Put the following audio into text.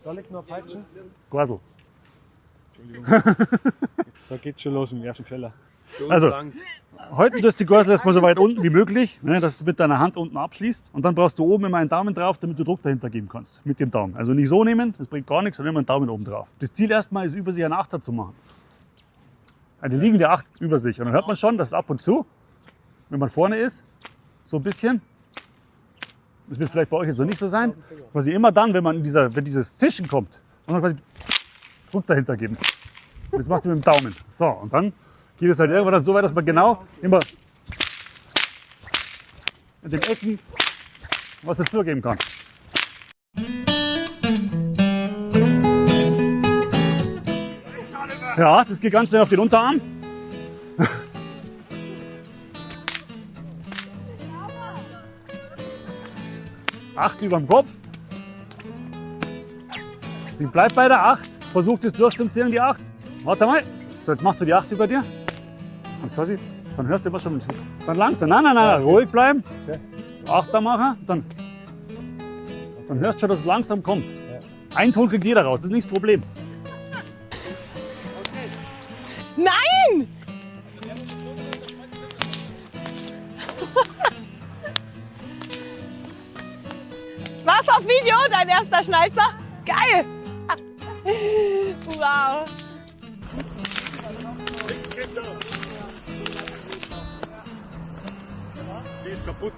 Da liegt noch ein Peitschen. Gorsel. Da geht's schon los mit dem ersten Fehler. Also, heute tust du die Gorsel erstmal so weit unten wie möglich, ne, dass du mit deiner Hand unten abschließt. Und dann brauchst du oben immer einen Daumen drauf, damit du Druck dahinter geben kannst. Mit dem Daumen. Also nicht so nehmen, das bringt gar nichts, sondern immer einen Daumen oben drauf. Das Ziel erstmal ist, über sich einen Achter zu machen. Eine liegende Acht über sich. Und dann hört man schon, dass ab und zu, wenn man vorne ist, so ein bisschen, das wird vielleicht bei euch jetzt noch nicht so sein, quasi immer dann, wenn man in dieser, wenn dieses Zischen kommt, und dann quasi Druck dahinter geben. Und das macht ihr mit dem Daumen. So, und dann geht es halt irgendwann dann so weit, dass man genau immer in den Ecken was dazugeben kann. Ja, das geht ganz schnell auf den Unterarm. Acht über dem Kopf. Ich bleib bei der 8. Versucht es durchzuziehen, die 8. Warte mal. So, jetzt machst du die 8 über dir. Und quasi, dann hörst du immer schon. Dann langsam. Nein, nein, nein, ruhig bleiben. Achter machen. Dann hörst du schon, dass es langsam kommt. Ein Ton kriegt jeder raus, das ist nicht das Problem. Nein! War's auf Video, dein erster Schnalzer? Geil! Wow! Die ist kaputt.